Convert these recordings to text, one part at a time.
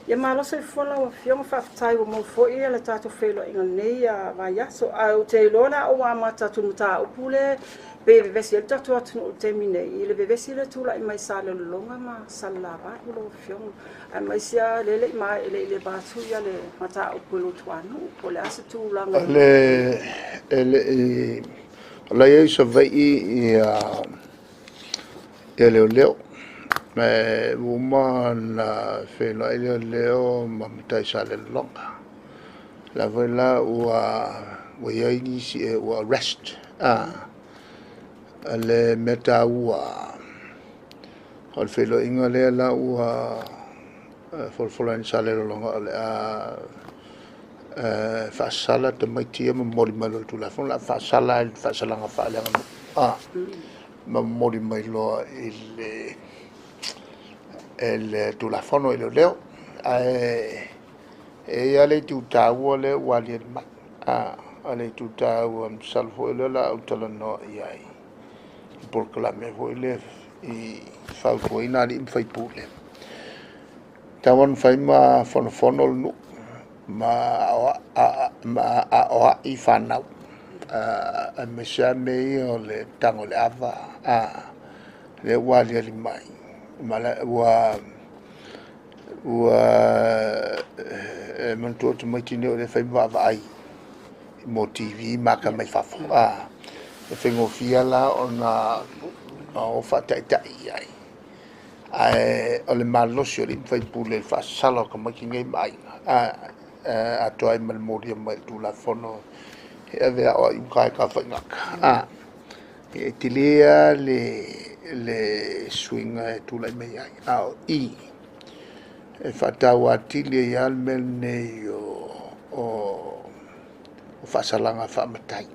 Ia malo soifua lau Afioga, faafetai ua maua foi le tatou feiloaiga i lenei vaiaso. Ae ou te iloa o le a ou amata atu i le mataupu lea pei e vevesi ai le tatou atunuu i le taimi nei, i le vevesi lea e tulai mai Salelologa ma Salelavalu lau Afioga, aemaise lava lea e le i maea, e le i leva atu le mataupu i Luatuanuu. Po o le a se tulaga E le i... O la e i ai i Savaii ia leoleo, ma e ua uma ona feiloai leoleo ma matai Salelologa. O la foi la ua i ai nisi ua arrest. O le mea taua, o le feiloaiga lea la ua folafola e Salelologa o le a faasala tamaiti ia ma momoli mai loa i le Tulafono. O le a faasala lava i le faasalaga faaleaganuu ma momoli mai loa i le Tulafono i leoleo. Ae e i ai lava le itu taua lea ua aliali mai. O le itu taua masalo foi o lea o le a ou talanoa i ai i polokalame foi lea e fautuaina alii ma faipule, e tatau ona fai ma fonofono le nuu ma aoai fanau, aemaise lava mea ia o le tago i le ava, lea ua aliali mai, e manatua o tamaiti nei o lea e fai ma vaavaai mo TV ma ata mai fafo, e faigofie la ona o faataitai i ai. Ae o le malosi o alii ma faipule i le faasala o tamaiti nei ma aiga, atoa ai ma le molia mai i le Tulafono e ave e aoai i uta e tafaigata, e tele lava le suiga e tulai mai ai. A o i e faataua atili ai lava le mea lenei o faasalaga faamatai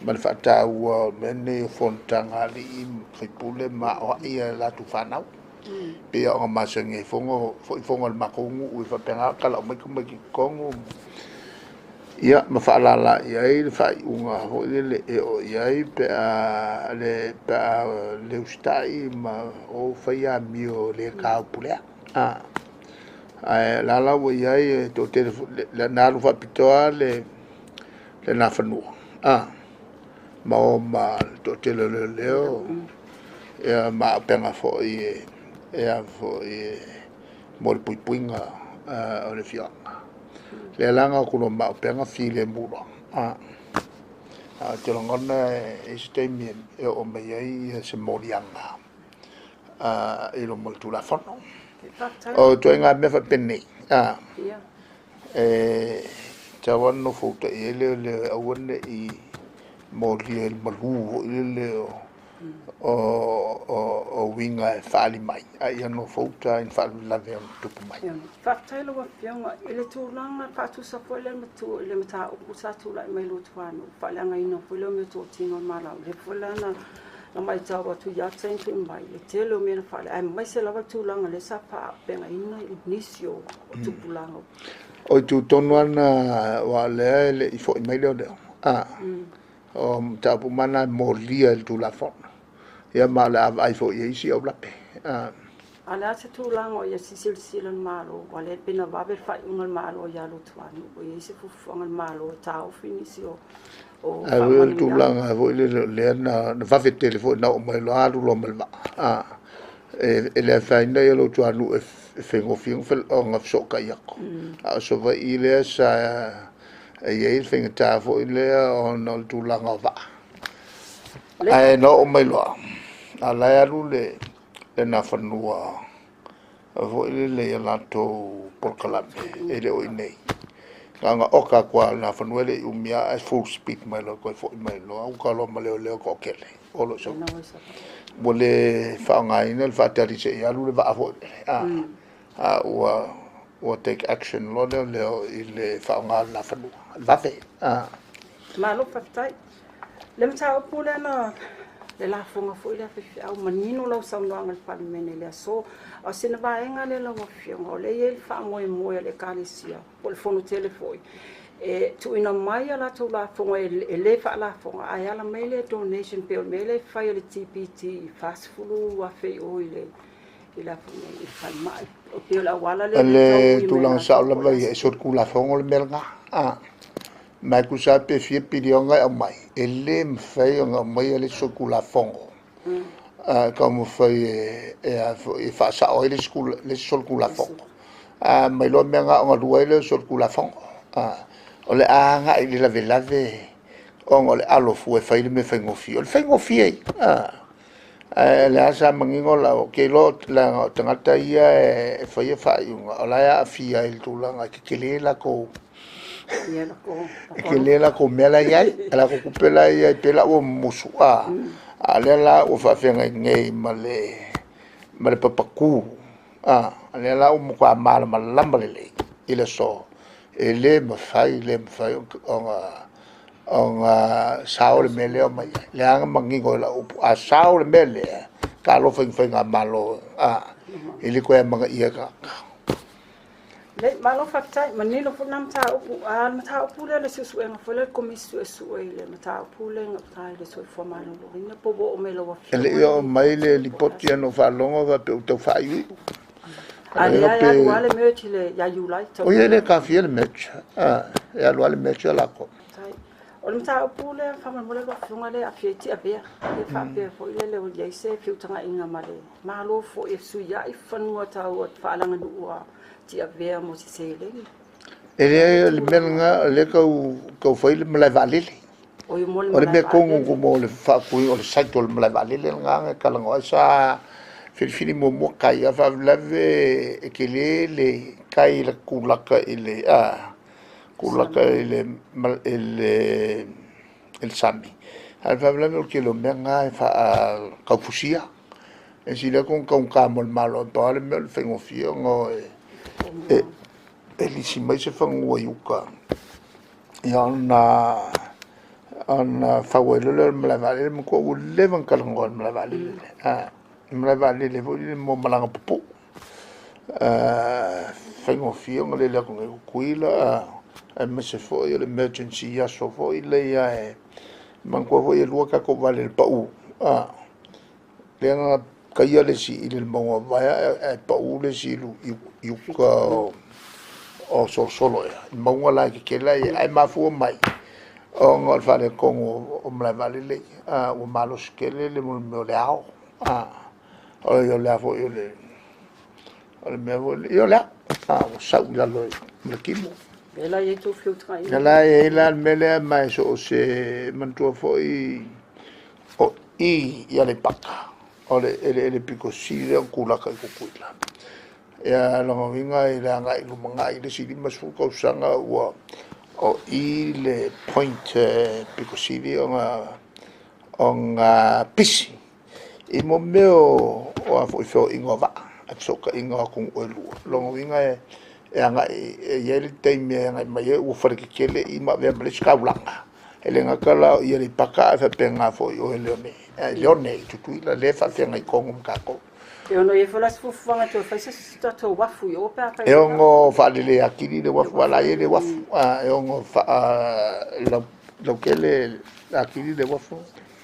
ma le faataua o mea nei o fonotaga a alii ma faipule ma aoai a latou fanau. E pei lava ona masani ai foi fono a le matou nuu, e faapena ona talau mai tamaiti i totonu, ia ma faalala i ai le faaiuga foi lele e oo i ai pe a le usitai ma o fai amio le taupulea. Ae o la ua i ai e toatele foi, na alu faapitoa lava le Nafanua ma o ma le toatele o leoleo ma auupega foi e mo le puipuiga o le afioaga. O lea la na o atu loa ma auupega filemu loa. Ae ou te lagona e i ai se taimi e oo mai ai se moliaga i luma o le Tulafono. O ituaiga mea faapenei, e tatau lava ona nofoutai ai leoleo e aua ne i molia i le malu foi lele o uiga e faaali mai, a ia nofouta i ni faalavelave e ono tutupu mai. Faafetai i lau Afioga i le tulaga faatusa foi lea i le mataupu sa tulai mai Luatuanuu, faaleagaina foi lea o meatotino a le Malo. O lea foi la na matau atu ia taimi mai le tele o mea na faaleaga, aemaise lava le tulaga lea sa faaauupegaina nisi o tupulaga. O itu tonu lava na, aua o lea e le i foi mai leoleo. O mataupu uma lava na e molia i le Tulafono. Ia ma o le a vaai foi i ai isi aulape. A o le a se tulaga o ia silasila le Malo, aua o lea pei na vave le faaiuga a le Malo ia Luatuanuu, o i ai se fuafuaga a le Malo e taofi nisi o Ae o le tulaga foi lele o lea na vave tele foi na oo mai loa alu loa ma le vaa. E le afaina Luatuanuu e faigofie ona fesootai atu. A o Savaii lea sa i ai le faigata foi lea ona o le tulaga o vaa. Ae na oo mai loa, a o la e alu le Nafanua foi lele i a latou polokalame, e le o i inei. Na ona oka atu lava o le Nafanua e le i umi lava ae full speed mai loa e toe foi mai loa uta loa ma leoleo e toatele o lo o sau. Ua le faaaogaina le faatali se i alu le vaa foi lele, a ua take action loa leoleo i le faaaoga o le Nafanua, vave. Malo faafetai. Le mataupu lea na le lafoga foi lea faifeau, manino lau saunoaga i le Palemene i le aso. A o sina vaega lea lau Afioga, o lea e i ai le faamoemoe a le Ekalesia po o le fonotele foi, e tuuina mai a latou lafoga e le faalafoga, ae ala mai le donation pei o le mea lea e fai e le TPT i $40,000 i o i le i le i falemai. O pei o le auala lea. O le tulaga sao lava ia, e solitulafono le mea lena. Ma e tusa lava pe fia piliona e aumai, e le mafai ona aumaia le isi solitulafono e taumafai e faasao ai le isi solitulafono. A aumai loa mea na ona lua ai lea o solitulafono. O le a agai i le lavelave ona o le alo fua e fai le mea faigofie. O le faigofie ia, ae o lea sa manino lau... Ou te iloa leaga o tagata ia e faia faaiuga, o la e aafia i le tulaga e tetele latou, e tele latou mea la e i ai, latou tupe la e i ai, pei la ua mumusu, a o lea la ua faafeagai nei ma le papatu, o lea la ua matua malamalama lelei i le aso, e le mafai, le mafai ona sao le mea lea e omai ai. O lea na manino i lau upu, a sao le mea lea, talofa i ni faigamalo, e le toe amanaia e tagata. Lelei, malo faafetai, manino foi lena mataupu. A o le mataupu lea o le suesuega foi lea a le Komisi Suesue i le mataupu lea i gauta i le soifua maloloina, po ua oo mai i lau E le i Afioga oo mai le lipoti, ae na ou faalogo faapea ua tau faaiuiu. A lea e alu lava le merge ia Iulai. O ia e le taofia le merge, e alu lava le merge latou. O le mataupu lea faamolemole lau Afioga lea e aafia ai Tiavea, lea faapea foi lele ua i ai se feutagaiga ma le Malo foi e fesuiai fanua tau faaleaganuu a Tiavea mo se seleni. E leai, o le mea lena, o lea e tau fai le malae vaalele. O O le mea tonu mo le faatuina o le site o le malae vaalele lena na talanoa ai. Sa filifili muamua tai, a o le faalavelave e tele le tai i le tulaka i le tulaka i le sami, a o le faalavelave o le tele o mea na e faataufusia. E sili atu ona taugata mo le Malo, pau lava le mea o le faigofie ona o e lisi mai se fanua i uta, ia ona fau ai loa lea o le malae vaalele. Manatua ua leva ona talanoa i le malae vaalele lea, le malae vaalele foi lele mo malaga pupuu. Faigofie ona lele atu nei i Tutuila, aemaise foi o le emergency i aso foi lea e manatua foi e lua tatou vaalele pau, lea na taia le isi i le mauga o Vaea ae pau le isi i uta o Solosolo ea, i mauga la e tetele la e i ai. Ae mafua mai ona o le faaletonu o malae vaalele ia, ua malosi tele le mea o le ao, o le a foi o le mea foi lea, ia o le ao, ua sau i lalo ma le timu. Lea la e i ai tou feutagaiga. Lea la e i ai la le mea lea, ma e so o se manatua foi o i i Aleipata, o le eleele pito sili lea ona tulaka i Tutuila. Ia, o lona uiga i le agai i le lumanai i le isi 50 tausaga ua o i le point e pito sili ona pisi i mea o a foi feoaiga o vaa, fesootaiga o atunuu e lua. O lona uiga e agai e i ai le taimi e agai mai ai ua faletetele i ma avea ma le isi taulaga. E le gata la o i Aleipata ae faapena foi i o i Leone i Tutuila, lea e faafeagai tonu ma tatou. E ono i ai foi la se fuafuaga e toe fai se tatou uafu i o pe afai. E ono faalelei atili le uafu, aua o la e i ai le uafu. E ono faalautele atili le uafu.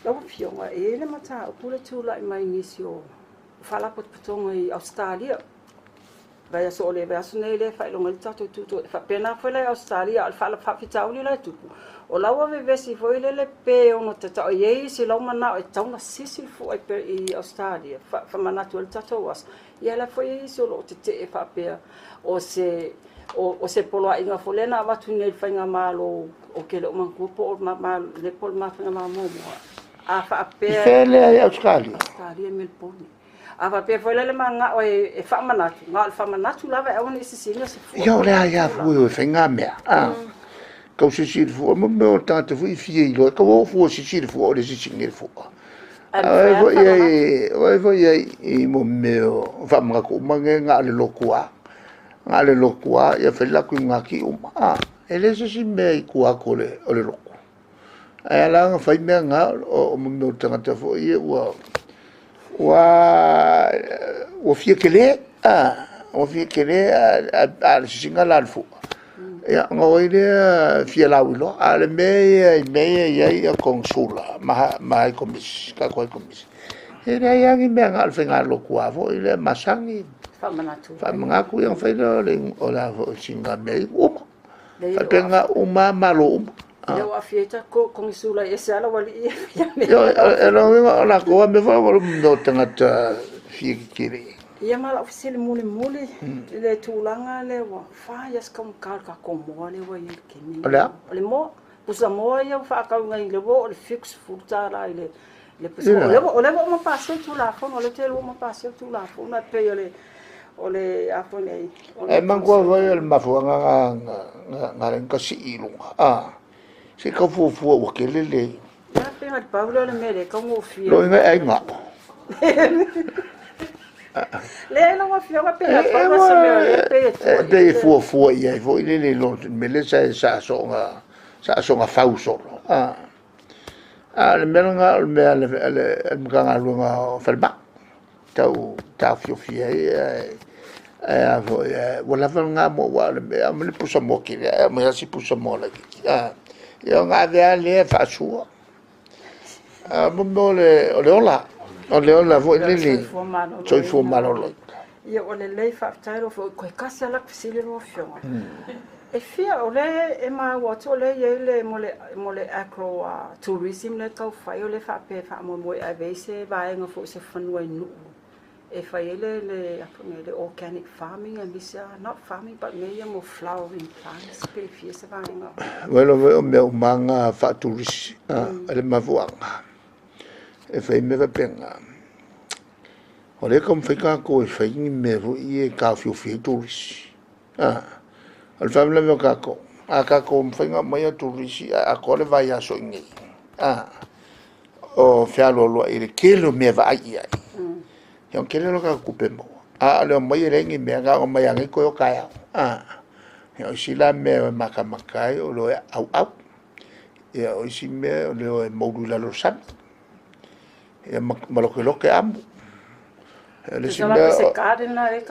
Lau Afioga, e i ai le mataupu le tulai mai nisi o faalapotopotoga i Ausetalia. Vaiaso o le vaiaso nei lea e faailoga ai le tatou tutu. E faapena foi la i Ausetalia, a o le faafitauli la e tupu, o la ua vevesi foi lele pe ono tatao i ai se lau manao e tatau ona sisi le fua i Ausetalia, faamanatu ai le tatou aso. Ia la foi e i ai isi o lo o tetee faapea o se poloaiga foi lea na avatu nei i le faigamalo, ou te le o manatua po o le po o le faigamalo muamua. A faapea I fea lea i Ausetalia? Ausetalia i Melbourne. A faapea foi la le manao e faamanatu, na o le faamanatu lava e aua ne i sisiina se fua. Ia o le aia fua e fai ngā mea. Kau sisi le fua, mo mea o tagata foi e fia iloa, kau o fua sisi le fua o le sisi le fua. Ai foi ai i mo mea o faamanatu uma nei na o le lotu lava. Na o le lotu lava, ia fai latou i ngā uma. E le se isi mea i tua atu o le lotu. Ae ala ona fai mea na o mea o tagata foi ia ua fia tele, ua fia tele a o le sisiina la o le fua. Ia, ona o ai lea fia lauiloa. A o le mea ia i mea ia e i ai konesula ma high komisi, tatou high komisi, E leai lava ni mea na o le faigalotu lava foi lea masani. Faamanatu. Faamanatu, ia ona fai lea o le o le a foi sina mea inu uma. Faapena uma lava Malo uma. Lea ua aafia ai tatou konesula e ese lava lau alii ia fai mea. Ioe, o lona uiga o latou lava mea foi o mea o tagata fia tetele. Ia ma lau fesili mulimuli i le tulaga lea ua fai lava si taugata o le tatou moa lea ua i ai i le taimi lenei. O le a? O le moa, pusamoa ia ua faatau nei lea ua oo i le $70 i le le pusamoa. O lea ua uma pasia le Tulafono, o lea ou te iloa ua uma pasia le Tulafono, ae pei o le o le a foi nei. E manatua foi o le mafuaaga lena na ala ai ona ta sii i luga, a, se i tau fuafua ua tele le. Ia, pei na pau lea o le mea lea e taugofie. Loiga e ai gao. Leai lau Afioga, pei na pau lea o se mea o lea e pei e tua i. Pei e fuafua i ai foi lele i lo le mea lea sa soona fau solo. A o le mea lena o le mea a le Matagaluega o Falemai tau taofiofi ai, ae a foi, ua lava lena mo au, aua o le mea e aumai le pusamoa tele ae aumai lava si pusamoa laitiiti, a, ia ona ave lava lea faasua. A mo mea o le ola, o le ola foi lele, soifua maloloina. Ia ua lelei, faafetai lau Afioga. Toe tasi lava lau fesili lau Afioga. E fia, o lea e maua atu o lea e i ai le mo le agro tourism lea e tau fai, o lea e faapea e faamoemoe e ave ai se vaega foi o se fanua i Nuu e fai ai le le organic farming aemaise lava, not farming but mea ia mo flowering plants, pe fia se vaega. Ua iloa foi o mea uma lava na faaturisi, o le mafuaaga e fai ai mea faapena. O lea e taumafai tatou e fai ni mea foi ia e taofiofi ai turisi. O le faalavelave o tatou, a tatou mafai ona aumaia turisi ae atoa le vaiaso i inei, o fealoaloai i le tele o mea e vaai i ai, ia ona tele lea o tatou tupe maua. A o le omai e leai ni mea, na ona omai lava nei toe o taeao. Ia o isi la mea e o e matamata ai, o le o e auau. Ia o isi mea o le o e moulu i lalo o le sami, ia ma lotelote amu. O le isi mea,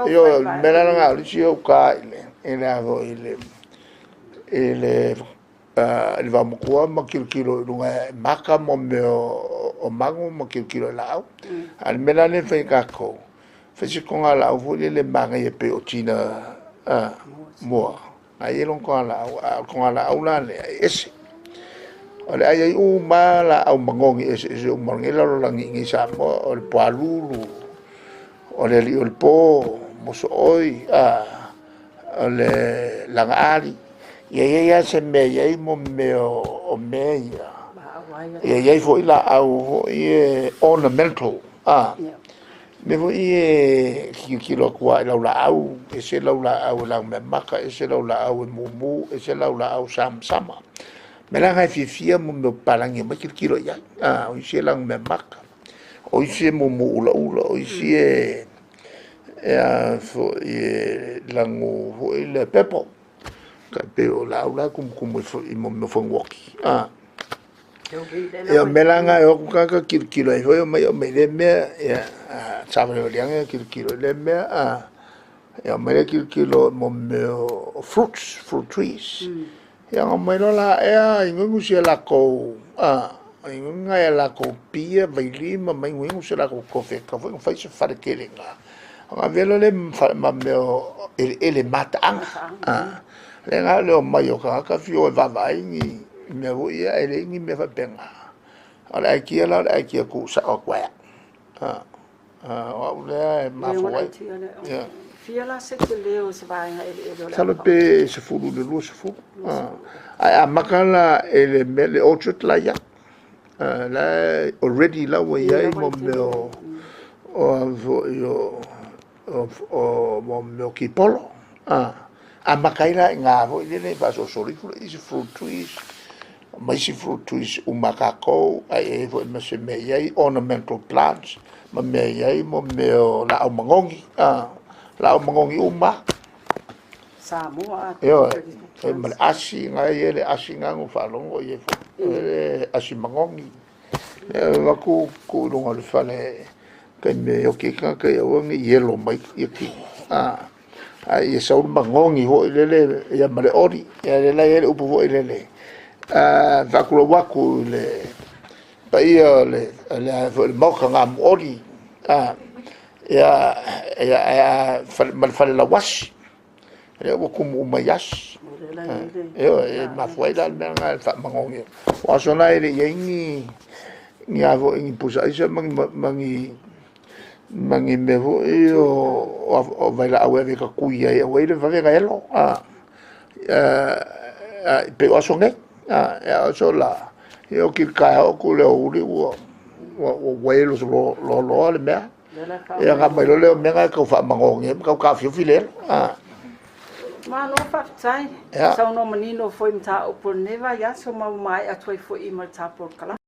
ioe, o le mea la lena o le isi e o uta i le a foi i le vaomatua ma tilotilo i luga e maka mea o manu ma tilotilo i laau. A o le mea la lea e fai e tatou, fai se togalaau foi lele manaia pei o Tina Moa, na e i ai lona togalaau, a o le togalaau la lea, e ese. O le ai ai uma lava laau manogi eseese uma o lenei lalolagi i inei i Samoa, o le pualulu, o le alii o le po, mosooi, o le lagaali. Ia i ai lava se mea e i ai mea o mea ia. Ia i ai foi laau foi ia ornamental, mea foi ia e tilotilo atu lava i laulaau, ese laulaau e lanumeamata, ese laulaau e mumu, ese laulaau samasama. O mea la na e fiafia mea o papalagi e omai tilotilo i ai. O isi e lanumeamata, o isi e mumu ulaula, o isi e a foi e lanu foi le purple. Tai pei o laau la e tumutumu i mea o faguoti. Ia o mea la na e o atu tagata tilotilo ai foi, omai aumai lea mea, ia savalivali ane tilotilo i lea mea, ia omai lea tilotilo mo mea o fruits, fruit trees. Ia ona omai loa la ea inuinu si a latou, inuinu nai a latou pia, vailima ma inuinu se latou tofe e tatau foi ona fai se fale tele i ina. Ona avea loa lea ma mea o eleele mataaga. Lea na o le omai o tagata fia o e vaavaai ni mea foi ia ae leai ni mea faapena. O le aitia la o le aitia tuusao atu ai lava. O au lea e mafua ai. Ia. Fia la se tele o se vaega eleele o le Masalo pe 10 i le 20. Ae amata la i le mea le orchard la i ai. La e already la ua i ai mo mea o o foi o o mea o kipolo. Amata ai la i ina foi lele faasolosolo ifo isi fruit trees, ma isi fruit trees uma a tatou, ae i ai foi ma se mea e i ai ornamental plants, ma mea e i ai mo mea o laau manogi, laau manogi uma. Samoa atoa. Ioe, e ma le asi, na e i ai le asi na na ou faalogo i ai foi, le asi manogi. E avatu tuu i luga o le fale taimi e oti ai tagata ia aua ne i yellow mai ia tino. A ia sau le manogi foi lele ia ma le oli. Ia lea la e i ai le upu foi lele, faatulou atu i le paia o le foi le Maota Gamuoli, ia, ma le Falelauasi, lea ua tumu uma i asi. Ioe, e mafua ai la le mea lena e faamanogi. O aso na e le i i ai ni a foi ni pusa aisa ma ni mea foi o vailaau e ave e tatui ai aua le vave ona elo. E pei o aso nei. A o aso la, e oti i le taeao atu i le aoauli ua elo loaloa le mea. Ia ona aumai loa lea o mea na e tau faamanogi ai ma tau taofiofi le elo. Malo faafetai. Saunoa manino foi i mataupu o lenei vaiaso ma ua maea atu ai foi ma le ta polokalame.